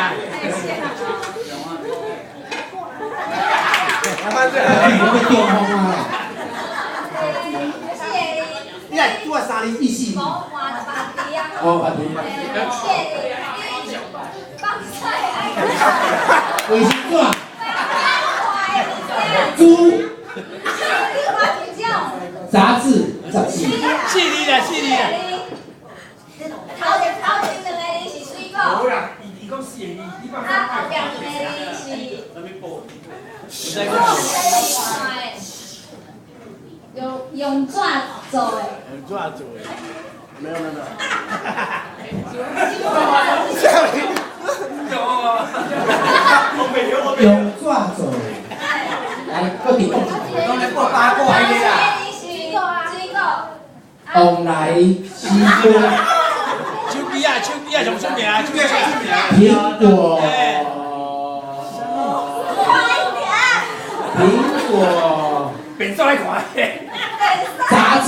啦。你要中风啊！你来拄啊三字意思。哦，别提。卫生纸。猪。杂志，杂志。四字啦，四字啦。头头前兩個字是水果。無啦，伊伊講四個字，你放啊，後壁兩個字是。用用紙做的。用紙做的。沒有沒有沒有。用紙做的。來，閣佇講一次。講咧過八卦的啦。水果。往來西瓜。手機啊，手機啊，上出名啊，手機上出名。蘋果。蘋果。變做來看。雜誌。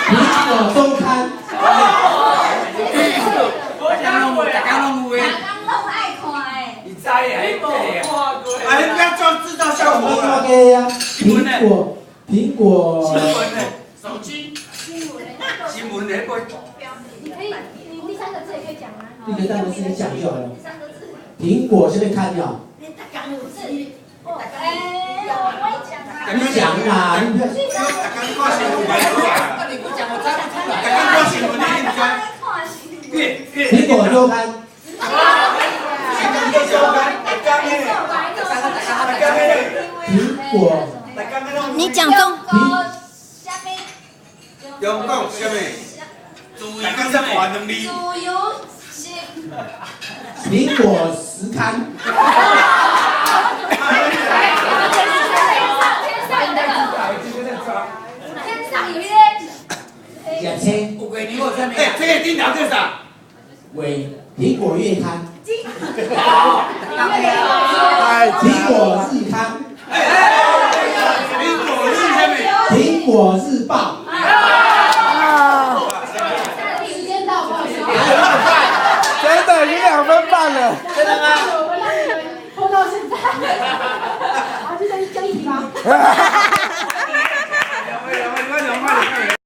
蘋果週刊。大家攏有的。大家攏愛看的。伊知啊，啊，你不要裝製造效果啦。蘋果，蘋果。新聞呢？手機。新聞那個。你可以，你第三個字也可以講啊。第三個字你講就好了。第三個字。蘋果這邊看掉。哎，我不會講啊。你講啦，你不要。大家看新聞那你不講我猜不出來。大家看新聞，你唔知。蘋果週刊。蘋果週刊，大家呢？大家呢？蘋果。你講中。中國啥物？自由啥物？自由是。蘋果十刊。天上有一個。兩千。有月亮有啥物？哎，這個頂頭叫啥？喂，蘋果月刊。蘋果日刊。蘋果日啥物？蘋果日報。時間到，不好意思。真的已經2分半了。真的嗎？我讓你們拖到現在。好，就這一題吧。